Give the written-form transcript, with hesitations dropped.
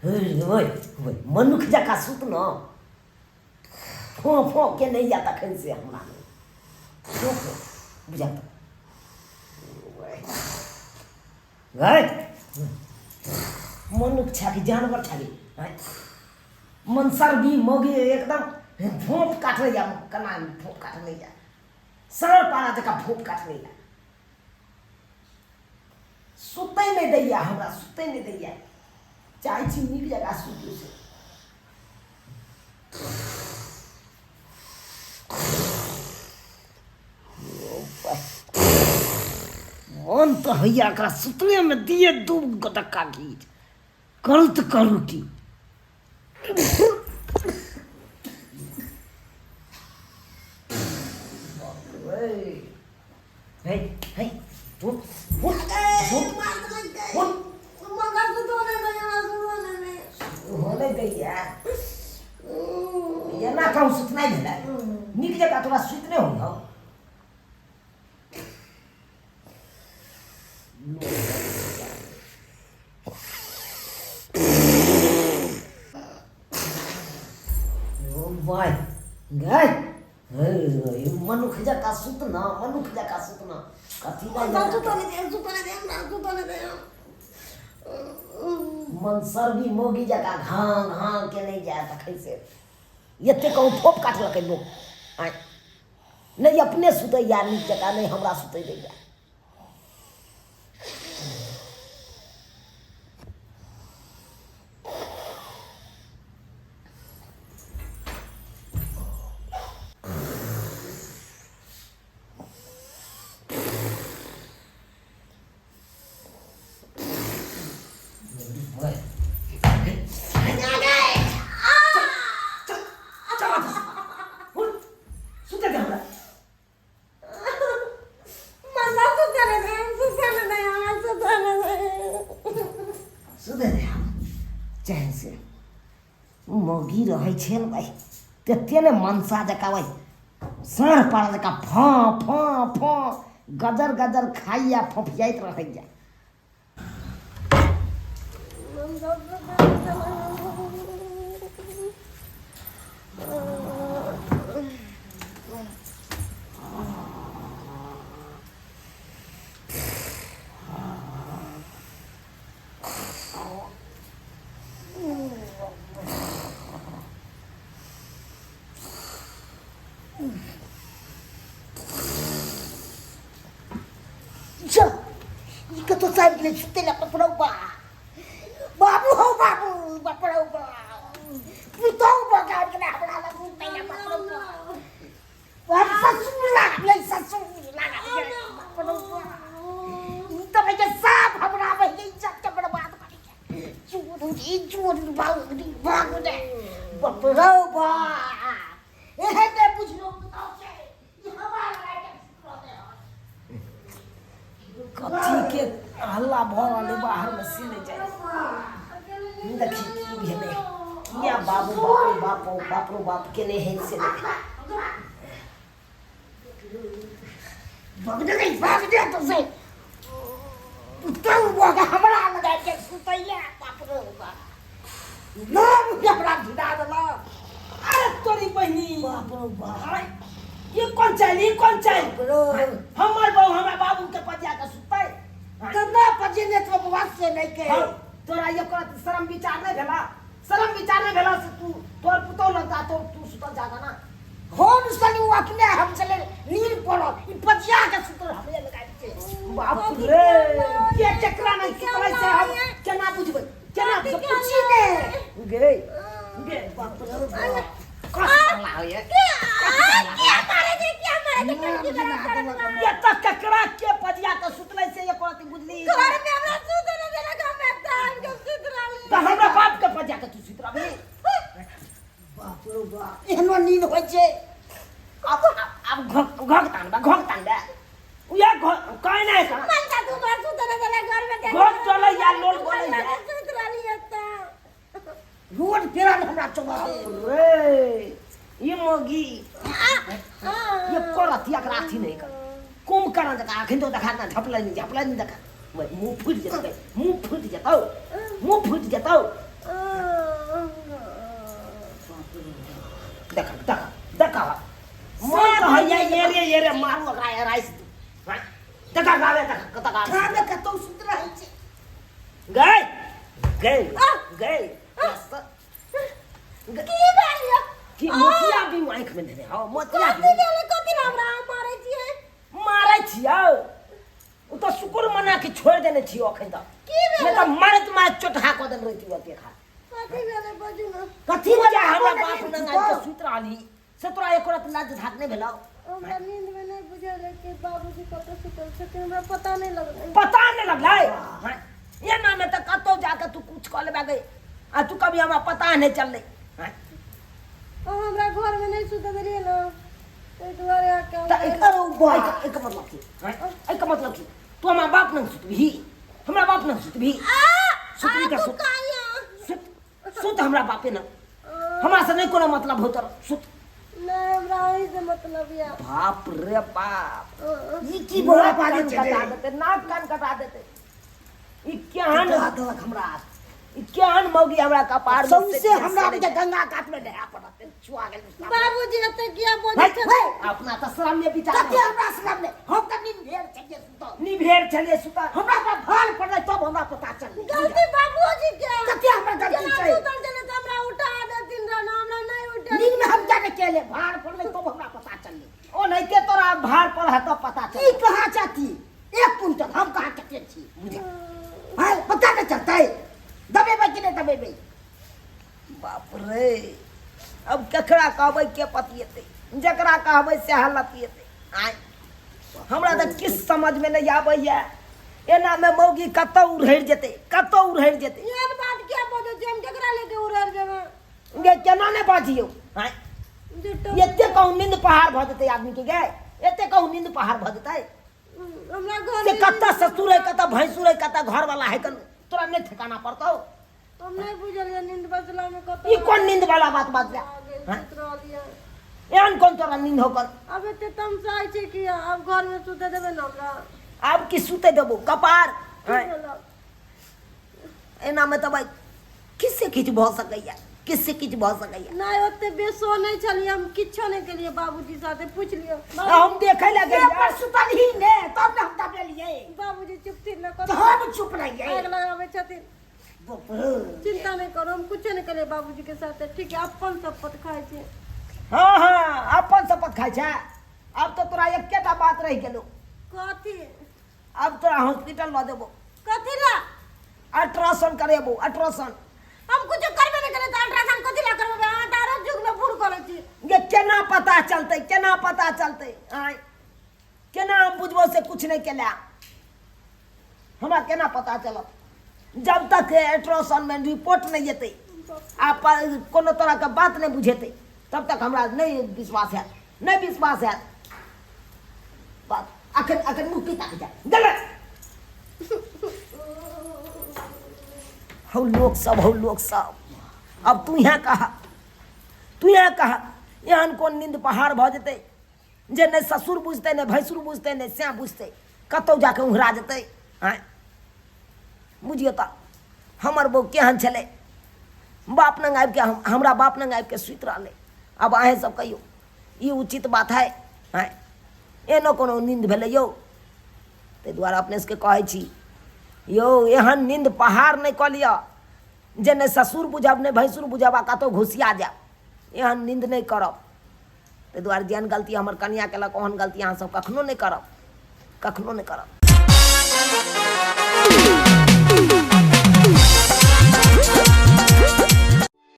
ओइ ओइ मनुख जकाँ सुत न फोँ फोँ के नहि या तखन से हमरा फोँ फोँ बुझा गए मनुख छा कि जानवर छा कि मनसर भी मौगी एकदम फोप काटले या कना फोप काटले या साँढ़ पारा जकाँ फोप काटले या सुतै नहि दैया हमरा सुतै नहि दैया चाहै छी नीक जकाँ सुतू से मन तऽ होइया एकरा सुतलेमे दिए दू गो धक्का घीच करू तऽ करू की हे हे उठ उठ उठ उठ होने दैया एना कहूँ सुतनाइ भेलै नीक जकाँ तोरा सुति नहि होइ हौ ओ भाइ गै मनुख जकाँ सुतना मनुख जकाँ सुतना कथी मन सर्दी मौगी जकाँ घाँ घाँ के नहि जाय तखन से एते कहूँ फोप काटलकै लोक आँय नहि अपने सुतैया नीक जकाँ नहि हमरा सुतै दैया सुते दे हमरा सुते दे चैन से मौगी रहै छै ने भाइ तते ने मनसा जकाँ भाइ साँढ़ पारा जकाँ फँ फँ फँ गजर गजर खाइया फोफियाइत रहैया जा ई कतौ से आबि गेलै सुतै लए बाप बा बाबू हौ बाबू बाप रौ बा पुतहु भऽ के आबि गेलै हमरा लग सुतै लए बाप रौ बा हम ससुर लागलै ससुर लागलै बाप रौ बा ई तऽ भैया साफ हमरा भैया इज्जत के बर्बाद करै छै चोर ई चोर भाग भाग रे बाप रौ बा एहन नहि बुझलो पुतहु छै ई हमरा लग आबि के सुतल रहै। कथी के हल्ला भऽ रहल है बाहरमे से नहि जाय देखी की भेलै किया बाबू बाप रे बाप बाप रो बाप केने है से नहि भाग दे गई भाग दे तो से पुतहु भऽ के हमरा लग आबि के सुतैले बाप रे बाप नाम के हमरा भिड़ा देलक अरे तोरी बहिनी बाप रे बाप अरे, ई कोन चालि ई कोन चालि रो हमर बहू हमरा बाबू के पजिया के सुतै तऽ ना पजेने तो बौआ से नहीं के हौ, तोरा ये करत शरम विचार नहीं भेला शरम विचार नहीं भेला से तू तोर पुतौ लगता तो तू सुतल जागा ना हम सनी वो अपने हम चले नींद पड़ल ई पजिया के सुतल हमरे लगा के बाप रे के केकरा नहीं सुतलै से हम केना बुझबै केना बुझबै पूछी ने गे गे बाप रे बाप कथी हल्ला होइए ये तऽ केकरा के पजिया के सुतलै से एको रत्ती बुझली तऽ हमरा बाप के पजिया के तू सुति रहबी बाप रे बाप एहनो नींद होइ छै आब आब घोक घोक तान बा घोक तान बा उया घोक कहै नहि कहाँ घोक चलै या लोल बोलै या रोड पेरा हमरा चला रे ई मौगी ये करत एकरा अथी नहि कर कुम्भकर्ण जकाँ अखन तो देखा ना झपलै नहि झपलै नहि देखा मुँह फुटि जेतै मुँह फुटि जेतौ मुँह फुटि जेतौ तक आब कामे कतौ सुत रहै छै। गए गए गए की भेल यौ? की मोतिया भी आँखि में देने हौ मोतिया कथी भेलै? कथी लए हमरा अहाँ मारै छियै? मारै छियौ ओ तऽ शुक्र मना के छोड़ि देने छियौ अखन तक। की भेलै? नहि तऽ मारैत मारैत चोटहा कऽ देने रहितियौ देखा। कथी भेलै बाजू ने। कथी वजह हमरा बाप नंग आबि कऽ सुति रहली से तोरा एको रात लाज धाक नहि भेलौ? हमरा नींद में नहीं बुझल है कि बाबूजी कतऽ सुतल छथिन, हमरा पता नहीं लगलै। पता नहि लगलै? हाँ, एना में तऽ कतौ जाके तू कुछ कऽ लेबे गई आ तू कभी हमरा पता नहि चललै। हाँ? अहाँ हमरा घर में नहीं सुतऽ देलियै ने, ताहि दुआरे अहाँके हम तऽ एकर मतलब की? हाँ? एकर मतलब की तू हमरा बाप नहीं सुतबही? हमरा बाप नहीं सुतबही? सुतबी तऽ सुत, सुत सुत हमरा बापे न, हमरा से नहीं कोनो मतलब हो तोरा, सुत। नहीं, हमरा अहीं से मतलब या। बाप रे बाप, ई की बोला नाक पाजे कान छै कटा रे? देते, नाक कान कटा देते। ई केहन कटा देलक हमरा। ई केहन मौगी हमरा कपार में सौंसे से हमरा बुझे गंगा कात में नहा पड़त, छुआ गेल मुस्ताक। बाबूजी एते किया बजै भाई, छथिन? भाई, अपना तऽ शरम में विचार कते हमरा शरम में, हम तऽ नींद भेल छलियै सुतल। निभेर छलियै सुतल। हमरा पर भार पड़लै तब हमरा पता चललै। गलती बाबूजी के। कते हमर गलती जेना छै? सुतल छलै तऽ हमरा उठा देथिन रहऽ ने, हमरा नहि उठेलखिन। नींद में हम जाके केले भार पड़लै तब हमरा पता चललै। ओनाहिते तोरा भार पड़ल है तब पता की चललै। कहाँ चाहती एक क्विंटल हम कहाँ कते छी बुझा है, पता नहीं चलतै दबेबै कि नहि दबेबै। बाप रे, अब केकरा कहबै के पतिएतै, जकरा कहबै सएह लतिएतै। आँय, हमरा तऽ किछु समझमे नहि आबैए, एनामे मौगी कतऽ उड़हरि जेतै, कतऽ उड़हरि जेतै। एहन बात किया बजै छियै? हम केकरा लेके उड़हरि जेबै? गे केना नहि बाजियौ? आँय, झूठो एते कहूँ नींद पहाड़ भऽ जेतै आदमीके गे, एते कहूँ नींद पहाड़ भऽ जेतै। हमरा घर से में कतऽ ससुर है, कतऽ भैंसुर है, कतऽ घरवाला है, कन तोरा नहि ठिकाना पड़तौ? हम नहीं बुझलियै नींद बचला में कतऽ। ई कोन नींद वाला बात बाजला? आ गेल, हाँ? सुति रहलियै। एहन कोन तोरा नींद हो कल? आब एते तमसाइ छै कि आब घर में सुते देबै ने हमरा? आब की सुते देबो कपार? की हाँ? भेलौ? एना में तऽ भाई किससे किछु भऽ सकैया, किससे किछु भऽ सकैया। नहीं, ओते बेसो नहीं छलियै हम, किछो नहीं केलियै बाबूजी साथे, पूछि लियौ। हम देखै लए से गेलियै। पर सुतलही ने तब ने हम दबेलियै। बाबूजी चुपथिन ने, तऽ हम चुप रहियै। आगि लगाबै छथिन। बाप रे। चिंता नहीं करो, हम कुछो नहीं केलियै बाबूजी के साथे, ठीक है? अपन शपथ खाइ छी। हाँ हाँ, अपन शपथ खाइ छै। अब तऽ तोरा एकेटा बात रहि गेलौ। कथी? अब तोरा हॉस्पिटल लऽ देबो। कथी ला? अल्ट्रासाउंड करेबो, अल्ट्रासाउंड। हम कुछो करबे नहीं करे तऽ अल्ट्रासाउंड कथी ला करबे? अहाँ तऽ आरो युग में बूढ़ करै छी। गे केना पता चलतै, केना पता चलतै? आँय, केना हम बुझबो से कुछ नहीं केला? हमरा केना पता चलत? जब तक अल्ट्रासाउंड में रिपोर्ट नहीं एतै आ कोनो तरह के बात नहीं बुझेतै तब तक हमरा नहीं विश्वास हैत, नहीं विश्वास हैत बात। अखन अखन मुँह की ताकि जाए गलत हौ लोक सब, हौ लोक सब। अब तू यहाँ कहा, तू यहाँ कहा, एहन कोन नींद पहाड़ भऽ जेतै जे नहि ससुर बुझतै, नहि भैंसुर बुझतै, नहि सएह बुझतै, कतहु जाके उहरा जेतै। आँय, बुझियौ तऽ हमर बहू केहन छलै, बाप नंग आबिके हमरा बाप नंग आबिके सुति रहलै। आब अहेँ सब कहियौ, ई उचित बात है? आँय, एहनो कोनो नींद भेलै यौ? ताहि दुआरे अपने सबके कहै छी यौ, एहन नींद पहाड़ नहि कऽ लिअ जे नहि ससुर बुझब, नहि भैंसुर बुझब आ कतहु घुसिया जायब, एहन नींद नहि करब। ताहि दुआरे जेहन गलती हमर कनियाँ केलक ओहन गलती अहाँ सब कखनो नहि करब, कखनो नहि करब।